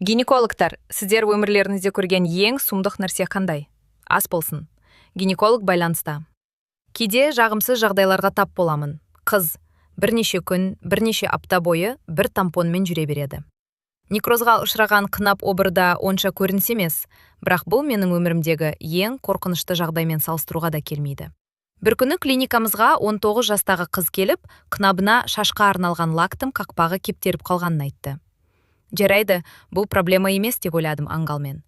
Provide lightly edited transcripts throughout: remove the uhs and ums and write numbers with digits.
Гинекологтар, сіздер өмірлеріңізде көрген ең сұмдық нәрсе қандай? Ас болсын. Гинеколог байланыста. Кейде жағымсыз жағдайларға тап боламын. Қыз бірнеше күн, бірнеше апта бойы бір тампонмен жүре береді. Некрозға ұшыраған қынап обырда онша көрініс емес, бірақ бұл менің өмірімдегі ең қорқынышты жағдаймен салыстыруға да келмейді. Бір күні клиникамызға 19 жастағы қыз келіп, қынабына шашқа арналған лактың қақпағы кептеріп қалғанын айтты. Жарайды, бұл проблема емес деп ойладым аңғалмен.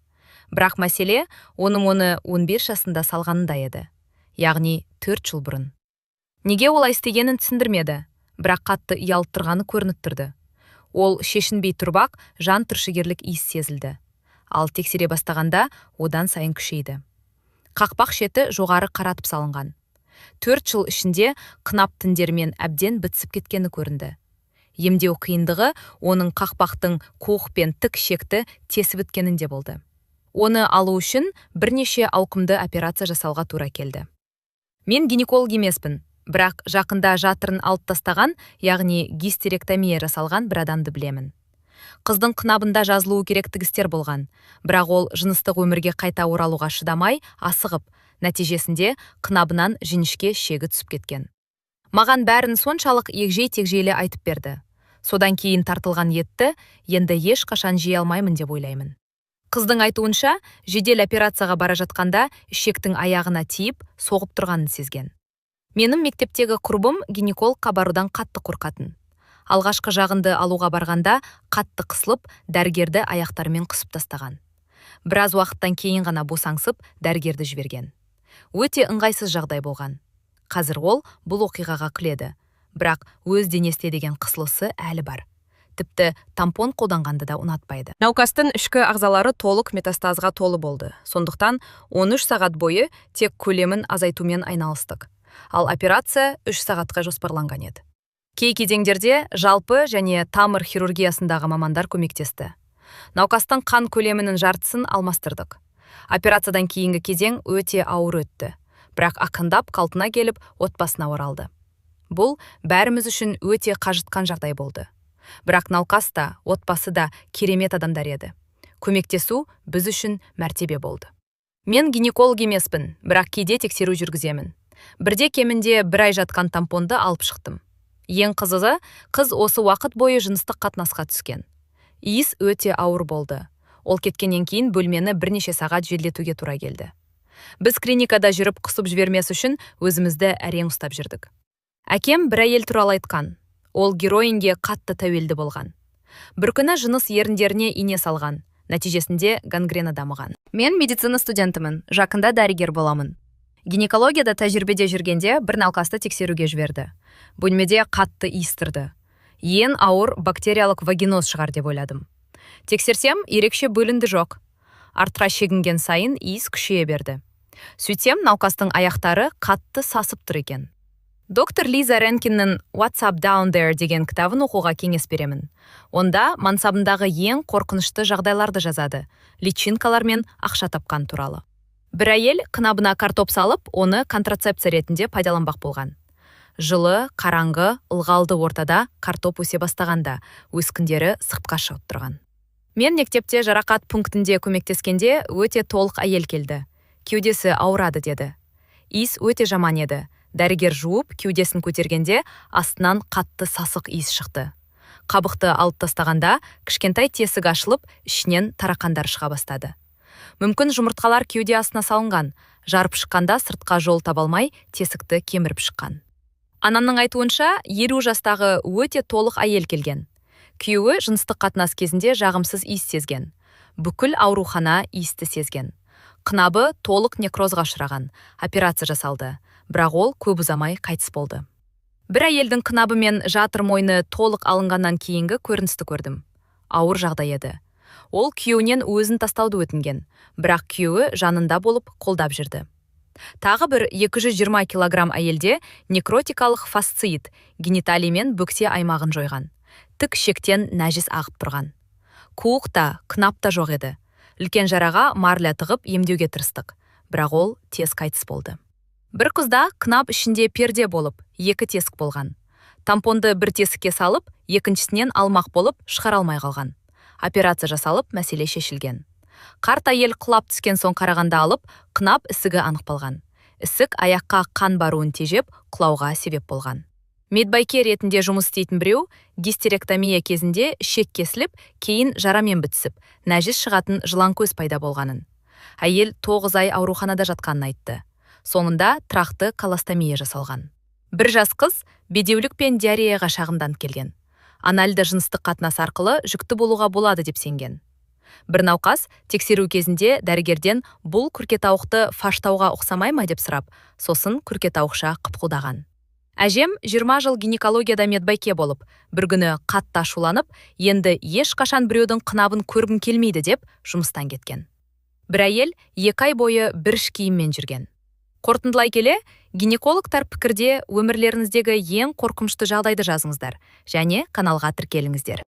Бірақ мәселе оның оны 15 жасында салғанында еді. Яғни 4 жыл бұрын. Неге олай істегенін түсіндірмеді, бірақ қатты ұялып тұрғаны көрініп тұрды. Ол шешінбей тұрып-ақ, жан түршігерлік иіс сезілді. Ал тексере бастағанда одан сайын күшейді. Қақпақ шеті жоғары қаратып салынған. 4 жыл ішінде қынап тіндермен әбден бітісіп кеткені көрінді. Емдеу қиындығы оның қақпақтың қуық пен тік шекті тесіп біткенінде болды. Оны алу үшін бірнеше ауқымды операция жасауға тура келді. Мен гинеколог емеспін, бірақ жақында жатырын алып тастаған, яғни гистерэктомия жасалған бір адамды білемін. Қыздың қынабында жазылуы керек тігістер болған, бірақ ол жыныстық өмірге қайта оралуға шыдамай, асығып, нәтижесінде қынабынан жіңішке шегі түсіп кеткен. Маған бәрін соншалық егжей-тегжейлі айтып берді. Содан кейін тартылған етті енді ешқашан жей алмаймын деп ойлаймын. Қыздың айтуынша, жедел операцияға бара жатқанда ішектің аяғына тиіп, соғып тұрғанын сезген. Менің мектептегі құрбым гинекологқа барудан қатты қорқатын. Алғашқы жағынды алуға барғанда қатты қысылып, дәрігерді аяқтарымен қысып тастаған. Біраз уақыттан кейін ғана босаңсып, дәрігерді жіберген. Өте ыңғайсыз жағдай болған. Қазір ол бұл оқиғаға күледі, бірақ өз денесіне деген қысылысы әлі бар. Тіпті тампон қолданғанды да ұнатпайды. Науқастың ішкі ағзалары толық метастазға толы болды. Сондықтан 13 сағат бойы тек көлемін азайтумен айналыстық. Ал операция 3 сағатқа жоспарланған еді. Кей кезеңдерде жалпы және тамыр хирургиясындағы мамандар көмектесті. Науқастың қан көлемінің жартысын алмастырдық. Операциядан кейінгі кезең өте ауыр өтті. Бірақ ақырындап қалпына келіп, отбасына оралды. Бұл бәріміз үшін өте қажытқан жағдай болды. Бірақ науқас та, отбасы да керемет адамдар еді. Көмектесу біз үшін мәртебе болды. Мен гинеколог емеспін, бірақ кейде тексеру жүргіземін. Бірде кемінде бір ай жатқан тампонды алып шықтым. Ең қызығы, қыз осы уақыт бойы жыныстық қатынасқа түскен. Иіс өте ауыр болды. Ол кеткеннен кейін бөлмені бірнеше сағат желдетуге тура келді. Біз клиникада жүріп құсып жібермес үшін өзімізді әрең ұстап жүрдік. Әкем бір әйел туралы айтқан. Ол героинге қатты тәуелді болған. Бір күні жыныс еріндеріне ине салған. Нәтижесінде гангрена дамыған. Мен медицина студентімін, жақында дәрігер боламын. Гинекологияда тәжірибеде жүргенде бір науқасты тексеруге жіберді. Бөлмеде қатты иіс тұрды. Ең ауыр бактериялық вагиноз шығар деп ойладым. Тексерсем, ерекше бөлінді жоқ. Артқа шегінген сайын иіс күшейе берді. Сөйтсем, науқастың аяқтары қатты сасып тұр екен. Доктор Лиза Ренкиннің «What's Up Down There» деген кітабын оқуға кеңес беремін. Онда мансабындағы ең қорқынышты жағдайларды жазады, личинкалар мен ақша тапқан туралы. Бір әйел қынабына картоп салып, оны контрацепция ретінде пайдаланбақ болған. Жылы, қараңғы, ылғалды ортада картоп өсе бастағанда, өскіндері сыртқа шығып тұрған. Мен мектепте жарақат пунктінде көмектескенде өте толық әйел келді. Кеудесі ауырады деді. Иіс өте жаман еді. Дәрігер жуып, кеудесін көтергенде астынан қатты сасық иіс шықты. Қабықты алып тастағанда кішкентай тесік ашылып, ішінен тарақандар шыға бастады. Мүмкін, жұмыртқалар кеуде астына салынған, жарып шыққанда сыртқа жол таба алмай, тесікті кеміріп шыққан. Анамның айтуынша, 50 жастағы өте толық әйел келген. Күйеуі жыныстық қатынас кезінде жағымсыз иіс сезген. Бүкіл аурухана иісті сезген. Қынабы толық некрозға ұшыраған, операция жасалды, бірақ ол көп ұзамай қайтыс болды. Бір әйелдің қынабы мен жатыр мойны толық алынғаннан кейінгі көріністі көрдім. Ауыр жағдай еді. Ол күйеуінен өзін тастауды өтінген, бірақ күйеуі жанында болып қолдап жүрді. Тағы бір 220 килограмм әйелде некротикалық фасциит гениталий мен бөксе аймағын жойған. Тік шектен нәжіс ағып тұрған. Қуық та, қынап та жоқ еді. Үлкен жараға марля тығып емдеуге тырыстық, бірақ ол тез қайтыс болды. Бір қызда қынап ішінде перде болып, екі тесік болған. Тампонды бір тесікке салып, екіншісінен алмақ болып, шығара алмай қалған. Операция жасалып, мәселе шешілген. Қарт әйел құлап түскен соң қарағанда алып, қынап ісігі анықталған. Ісік аяққа қан баруын тежеп, құлауға себеп болған. Медбике ретінде жұмыс істейтін біреу гистерэктомия кезінде ішек кесіліп, кейін жарамен бітісіп, нәжіс шығатын жыланкөз пайда болғанын. Әйел 9 ай ауруханада жатқанын айтты. Соңында тұрақты колостомия жасалған. Бір жас қыз бедеулік пен диареяға шағымданып келген. Анальды жыныстық қатынас арқылы жүкті болуға болады деп сенген. Бір науқас тексеру кезінде дәрігерден бұл күркетауықты фаштауға ұқсамай ма деп сұрап, сосын күркетауықша қыпқылдаған. Әжем 20 жыл гинекологияда медбике болып, бір күні қатты ашуланып, енді ешқашан біреудің қынабын көргім келмейді деп жұмыстан кеткен. Бір әйел 2 ай бойы бір іш киіммен жүрген. Қорытындылай келе, гинекологтар пікірде өмірлеріңіздегі ең қорқынышты жағдайды жазыңыздар және каналға тіркеліңіздер.